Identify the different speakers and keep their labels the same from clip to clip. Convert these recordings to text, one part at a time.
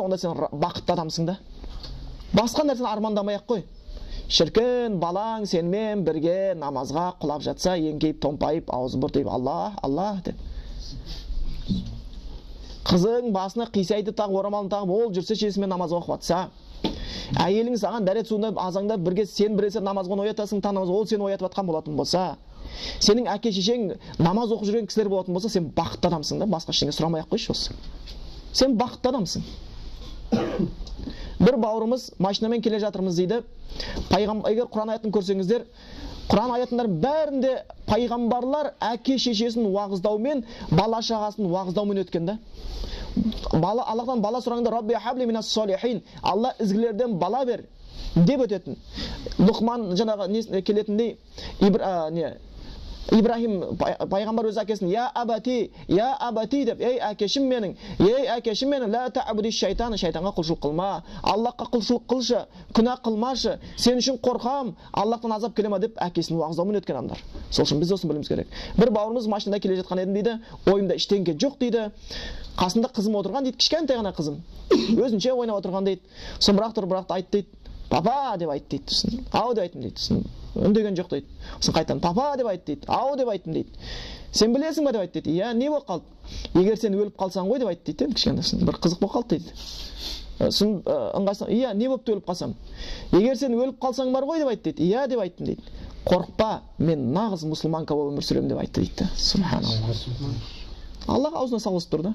Speaker 1: онда сен бақытты адамсың да. Басқа нәрсені армандамай ақ қой. Шіркін, балаң сенімен бірге намазға құлап жатса, еңкейіп, томпайып, аузын бұртиып, Алла, Алла деп. Қызың басына қисайды тағып, орамалын тағып, ол жүрсе шешесімен намаз оқып жатса, әйелің саған дәрет суында азаңда бірге сен біресе намазға оятасың, таң намаз, ол сені оятып жатқан болатын болса, сенің әке шешең намаз оқып жүрген кісілер болатын болса, сен бақытты адамсың да, басқа ештеңе сұрамай ақ қойшы осы. Сен бақытты адамсың. Бір бауырымыз машинамен келе жатырмыз дейді. Егер Құран аятын көрсеңіздер, Құран аятының бәрінде пайғамбарлар әке шешесін уағыздаумен, бала шағасын уағыздаумен өткен да. Бала, Аллахтан бала сұрағанда Рабби хабли минас салихин, Алла ізгілерден бала бер деп өтетін. Лұқман жаңағы келетіндей Ибрахим пайғамбар өз әкесін я абати, я абати деп, ей әкешім менің, ей әкешім менің, ла та'буди шайтан, шайтанға құлшылық қылма, Аллахқа құлшылық қылшы, күнә қылмашы, сен үшін қорқам, Аллахтан азап келе ма деп әкесін уағыздаумен өткен адамдар. Сол үшін біз осыны білуіміз керек. Бір бауырымыз машинада келе жатқан едім дейді, ойымда ештеңе жоқ дейді. Қасында қызым отырған дейді, кішкентай ғана қызым. Өзінше ойнап отырған дейді. Сосын бірақ тұрып, бірақ айтты дейді. Папа деп айтты дейді. Сосын ау деп айттым дейді. Сосын үндеген жоқ дейді. Сосын қайтадан папа деп айтты дейді. Ау деп айттым дейді. Сен білесің ба деп айтты дейді. Иә, не болып қалды? Егер сен өліп қалсаң ғой деп айтты дейді. Кішкентай бір қызық болып қалды дейді. Сосын ыңғайсыз, иә, не болыпты өліп қалсам? Егер сен өліп қалсаң бар ғой деп айтты дейді. Иә деп айттым дейді. Қорықпа, мен нағыз мұсылманка болып өмір сүремін деп айтты дейді. Субханаллах. Аллах аузына салғызып тұр да.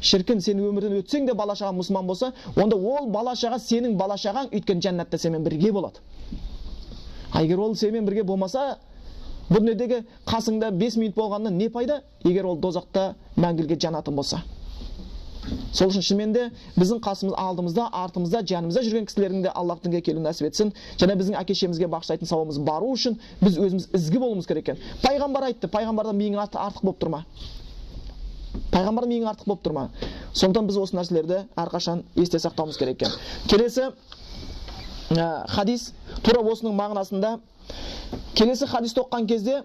Speaker 1: Шіркін, сен өмірден өтсең де бала шаға мұсылман болса, онда ол бала шаға сенің бала шағаң, өйткені жәннатта сенімен бірге болады. А егер ол сенімен бірге болмаса, бұл дүниедегі қасыңда 5 минут болғаннан не пайда, егер ол дозақта мәңгілге жанатын болса. Сол үшін шынымен де біздің қасымыз алдымызда, артымызда, жанымызда жүрген кісілердің де Аллах дінге келуін нәсіп етсін. Және біздің әке шешемізге бағыштайтын сауабымыз бару үшін біз өзіміз ізгі болуымыз керек екен. Пайғамбар айтты, пайғамбардан миың артық болып тұр ма? Пайғамбар миың артық болып тұр ма? Сондықтан біз осы нәрселерді әрқашан есте сақтауымыз керек екен. Келесі хадис тура осының мағынасында. Келесі хадисті оқыған кезде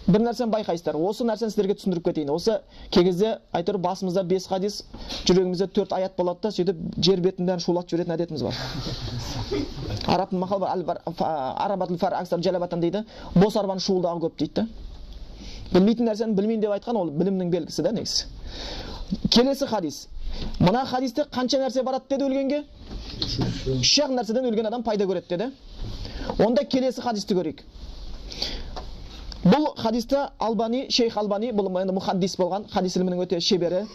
Speaker 1: бір нәрсені байқайсыздар. Осы нәрсені сіздерге түсіндіріп кетейін. Осы кей кезде әйтеуір басымызда 5 хадис, жүрегімізде 4 аят болады да, сөйтіп жер бетін бәрін шулатып жіберетін әдетіміз бар. Арабтың мақалы бар, арабатул фар аксар жалабатан дейді. Бос арбаның шуылдағы көп дейді. Білмейтін нәрсені білмеймін деп айтқан ол білімнің белгісі да негізі. Келесі хадис. Мына хадисте қанша нәрсе барады деді өлгенге? 3 нәрседен өлген адам пайда көреді деді. Онда келесі хадисті көрейік. Бұл хадисті Албани, Шейх Албани, бұл енді мұхаддис болған, хадис ілімінің өте шебері.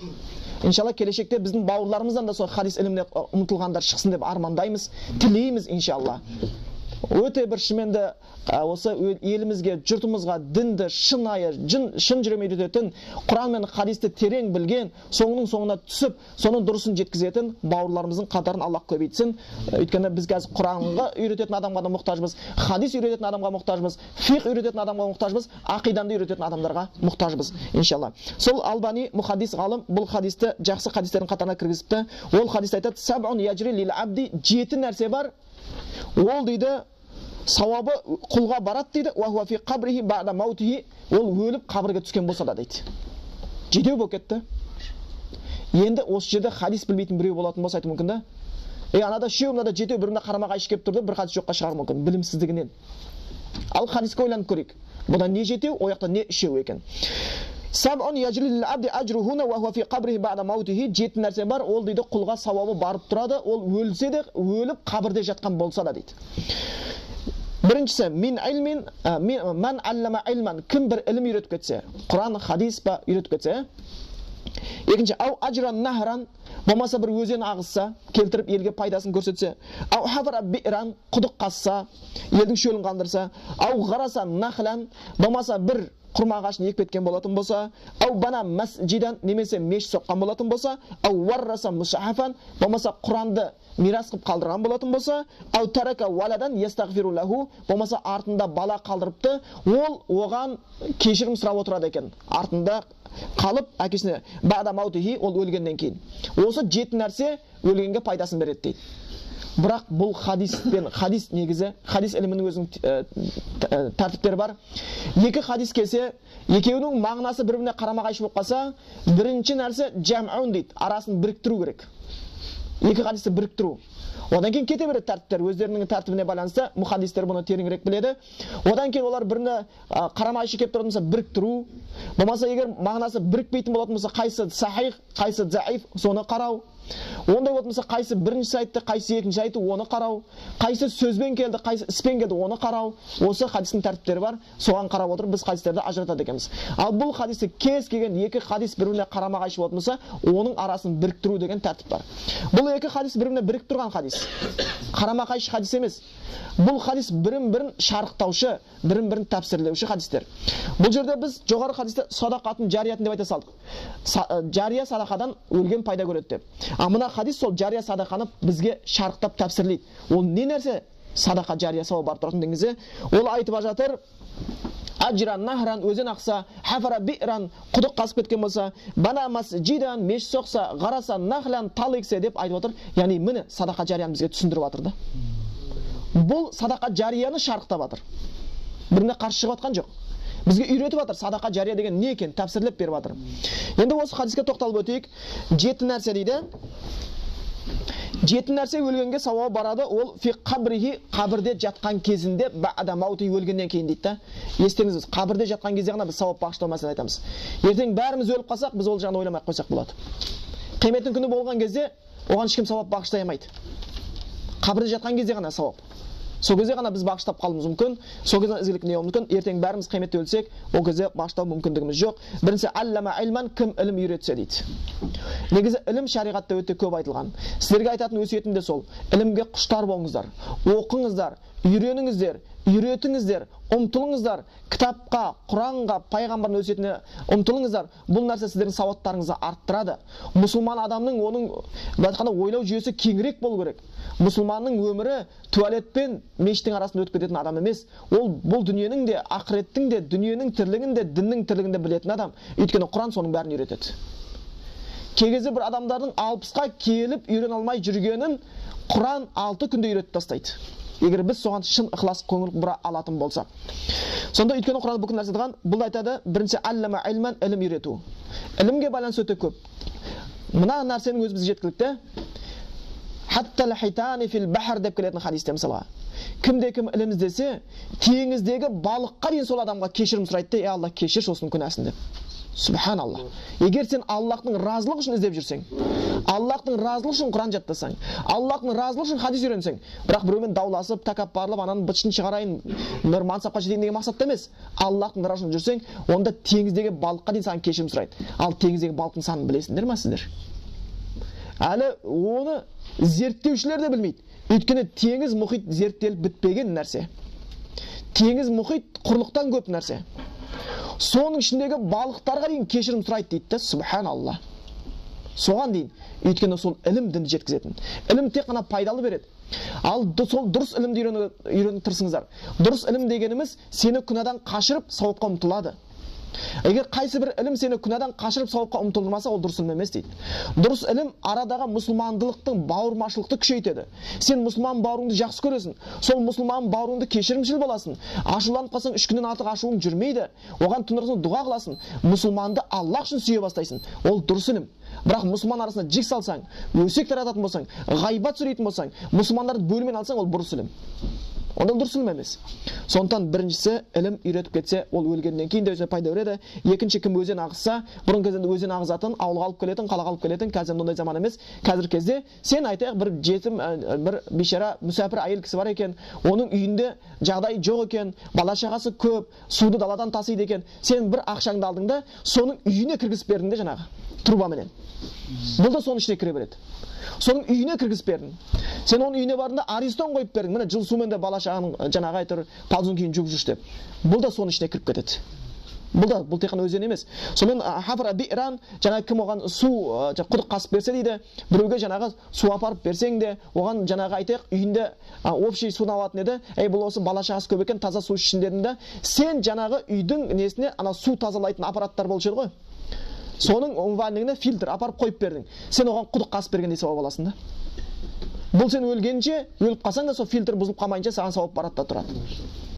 Speaker 1: Иншалла келешекте біздің бауырларымыздан да сол хадис іліміне ұмтылғандар шықсын деп армандаймыз, тілейміз иншалла. Өте бір шынымен де осы елімізге, жұртымызға дінді шынайы, шын жүрегімен үйрететін, Құран мен хадисті терең білген, соңының соңына түсіп, соның дұрысын жеткізетін бауырларымыздың қатарын Аллах көбейтсін. Өйткені біз қазір Құранға үйрететін адамға да мұқтажбыз, хадис үйрететін адамға мұқтажбыз, фиқ үйрететін адамға мұқтажбыз, ақиданы үйрететін адамдарға мұқтажбыз иншалла. Сол Албани мұхаддис ғалым бұл хадисті жақсы хадистердің қатарына кіргізіпті. Ол хадисте айтады: саб'ун яжри лил абди, 7 нәрсе бар. Ол дейді сауабы құлға барады дейді, уа хуа фи қабрихи ба'да маутихи, ол өліп қабірге түскен болса да дейді. Жетеу болып кетті. Енді осы жерде хадис білмейтін біреу болатын болса айтуы мүмкін да. Ей, анада үшеу, мынада жетеу, бірінде қарама-қайшы келіп тұрды, бір хадис жоққа шығаруы мүмкін білімсіздігінен. Ал хадиске ойланып көрейік. Бұдан не жетеу, ол жақта не үшеу екен. Саб'ун яжри лил абди ажрухуна уа хуа фи қабрихи ба'да маутихи, 7 нәрсе бар, ол дейді құлға сауабы барып тұрады, ол өлсе де, өліп қабірде жатқан болса да дейді. Біріншісі, мин илмин, ман аллама илман, кім бір ілім үйретіп кетсе, Құран, хадис па үйретіп кетсе. Екінші, ау ажран нахран, болмаса бір өзен ағызса, келтіріп елге пайдасын көрсетсе. Ау хафара би'ран, құдық қазса, елдің шөлін қандырса. Ау ғараса нахлан, болмаса бір құрма ағашын егіп кеткен болатын болса. Ау бана масжидан, немесе мешіт соққан болатын болса. Ау варраса мусахафан, болмаса Құранды мирас қылып қалдырған болатын болса. Ау тарака валадан ястағфиру лаху, болмаса артында бала қалдырыпты, ол оған кешірім сұрап отырады екен. Артында қалып әкесіне ба'да маутихи, ол өлгеннен кейін. Осы 7 нәрсе өлгенге пайдасын береді дейді. Бірақ бұл хадис пен хадис негізі, хадис ілімінің өзінің тәртіптері бар. Екі хадис келсе, екеуінің мағынасы бір-біріне қарама-қайшы болып қалса, бірінші нәрсе жам'ун дейді, арасын біріктіру керек. Екі хадисті біріктіру. Одан кейін кете береді тәртіптер, өздерінің тәртібіне байланысты мұхаддистер бұны тереңірек біледі. Одан кейін олар біріне қарама-қайшы келіп тұратын болса біріктіру, болмаса егер мағынасы бірікпейтін болатын болса қайсы сахих, қайсы заиф, соны қарау. Ондай болатын болса қайсы біріншісі айтты, қайсы екінші айтты, оны қарау. Қайсы сөзбен келді, қайсы іспен келді, оны қарау. Осы хадистің тәртіптері бар, соған қарап отырып біз хадистерді ажыратады екенбіз. Ал бұл хадисте кез келген екі хадис бір-біріне қарама-қайшы болатын болса, оның арасын біріктіру деген тәртіп бар. Бұл екі хадис бір-біріне бірігіп тұрған хадис. Қарама-қайшы хадис емес. Бұл хадис бірін-бірін шарықтаушы, бірін-бірін тәпсірлеуші хадистер. Бұл жерде біз жоғары хадисте садақатын жариятын деп айта салдық. Жария садақадан өлген пайда көреді деп. А мына хадис сол жария садақаны бізге шарықтап тәпсірлейді. Ол не нәрсе садақа жария сауап барып тұратын деген кезде, ол айтып жатыр: Аджран нахран, өзен ақса, хафара би'ран, құдық қазып кеткен болса, бана масжидан, мешіт соқса, ғараса нахлан, тал ексе деп айтып отыр. Яғни міне садақа жарияны бізге түсіндіріп жатыр да. Бұл садақа жарияны шарықтап жатыр. Біріне қарсы шығып жатқан жоқ. Бізге үйретіп жатыр, садақа жария деген не екен, тәпсірлеп беріп жатыр. Енді осы хадиске тоқталып өтейік. 7 нәрсе дейді. 7 нәрсе өлгенге сауабы барады. Ол фи қабрихи, қабірде жатқан кезінде, ба'да маути, өлгеннен кейін дейді да. Естеріңізде, қабірде жатқан кезде ғана біз сауап бағыштау мәселесін айтамыз. Ертең бәріміз өліп қалсақ, біз ол жағын ойламай қойсақ болады. Қияметтің күні болған кезде оған ешкім сауап бағыштай алмайды. Қабірде жатқан кезде ғана сауап. Сол кезде ғана біз бағыштап қалуымыз мүмкін, сол кезде ізгілік не мүмкін. Ертең бәріміз қияметте өлсек, ол кезде бағыштау мүмкіндігіміз жоқ. Бірінші, аллама илман, кім ілім үйретсе дейді. Негізі ілім шариғатта өте көп айтылған. Сіздерге айтатын өсиетім де сол. Ілімге құштар болыңыздар, оқыңыздар, үйреніңіздер, үйретіңіздер, ұмтылыңыздар, кітапқа, Құранға, пайғамбардың өсиетіне ұмтылыңыздар. Бұл нәрсе сіздердің сауаттарыңызды арттырады. Мұсылман адамның оның былай айтқанда ойлау жүйесі кеңірек болу керек. Мұсылманның өмірі туалет пен мешіттің арасында өтіп кететін адам емес. Ол бұл дүниенің де, ақыреттің де, дүниенің тірлігін де, діннің тірлігін де білетін адам. Өйткені Құран соның бәрін үйретеді. Кей кезде бір адамдардың 60-қа келіп үйрене алмай жүргенін Құран 6 күнде үйретіп тастайды. Егер біз соған шын ықылас көңіл бұра алатын болсақ. Сонда өйткені Құран бүкіл нәрсе айтқан, бұл айтады, бірінші аллама илман, ілім үйрету. Ілімге байланысты өте көп. Мына нәрсенің өзі бізге жеткілікті. Хаттал хитани фил бахр деп келетін хадисте мысалға. Кімде кім ілім іздесе, теңіздегі балыққа дейін сол адамға кешірім сұрайды, ей Алла, кешірші осының күнәсін деп. Субханалла. Егер сен Аллахтың разылығы үшін іздеп жүрсең, Аллахтың разылығы үшін Құран жаттасаң, Аллахтың разылығы үшін хадис үйренсең, бірақ біреумен дауласып, тәкаппарлап, ананың бытышын шығарайын, бір мансапқа жетейін деген мақсатта емес, Аллахтың разылығы үшін жүрсең, онда теңіздегі балыққа дейін саған кешірім сұрайды. Ал теңіздегі балықтың санын білесіңдер ма сіздер? Әлі оны зерттеушілер де білмейді. Өйткені теңіз мұхит зерттеліп бітпеген нәрсе. Теңіз мұхит құрлықтан көп нәрсе. Соның ішіндегі балықтарға дейін кешірім сұрайды дейді да, субханалла. Соған дейін, өйткені сол ілім дінді жеткізетін. Ілім тек қана пайдалы береді. Ал сол дұрыс ілімді үйреніп тырысыңыздар. Дұрыс ілім дегеніміз сені күнәдан қашырып сауапқа ұмтылады. Егер қайсы бір ілім сені күнәдан қашырып сауапқа ұмтылдырмаса, ол дұрыс ілім емес дейді. Дұрыс ілім арадағы мұсылмандылықтың бауырмашылықты күшейтеді. Сен мұсылман бауырыңды жақсы көресің. Сол мұсылман бауырыңды кешірімшіл боласың. Ашуланып қалсаң, 3 күннен артық ашуың жүрмейді. Оған түнерсің, дұға қыласың. Мұсылманды Аллах үшін сүйе бастайсың. Ол дұрыс ілім. Бірақ мұсылман арасына жік салсаң, өсек тарататын болсаң, ғайбат сөйлейтін болсаң, мұсылмандарды бөлмен алсаң, ол бұрыс ілім. Онда дұрыс ілім емес. Сондықтан біріншісі ілім үйретіп кетсе, ол өлгеннен кейін де өзіне пайда береді. Екінші, кім өзен ағызса, бұрын кезінде өзен ағызатын, ауылға алып келетін, қалаға алып келетін, қазір ондай заман емес. Қазіргі кезде сен айтайық, бір жетім, бір бейшара мүсәпір әйел кісі бар екен, оның үйінде жағдайы жоқ екен, бала шағасы көп, суды даладан тасиды екен. Сен бір ақшаңды алдың да, соның үйіне кіргізіп бердің де жаңағы трубаменен. Бұл да соның ішіне кіре береді. Соның үйіне кіргізіп бердің. Сен оның үйіне бардың да аристон қойып бердің. Міне жыл сумен де бала шағаның жаңағы айтыр ползункиін жуып жүрші деп. Бұл да соның ішіне кіріп кетеді. Бұл да, бұл тек қана өзен емес. Сонымен хафра би'ран, жаңағы кім оған су құдық қасып берсе дейді, біреуге жаңағы су апарып берсең де, оған жаңағы айтайық, үйінде общий суын алатын еді. Ей, бұл осы бала шағасы көп екен, таза су ішсін дедің де, сен жаңағы үйдің несіне ана су тазалайтын аппараттар болушы еді ғой. Соның умывальнигіне фильтр апарып қойып бердің. Сен оған құдық қасып бергендей сауап аласың да. Бұл сен өлгенше, өліп қалсаң да сол фильтр бұзылып қалмайынша саған сауап барады да тұрады.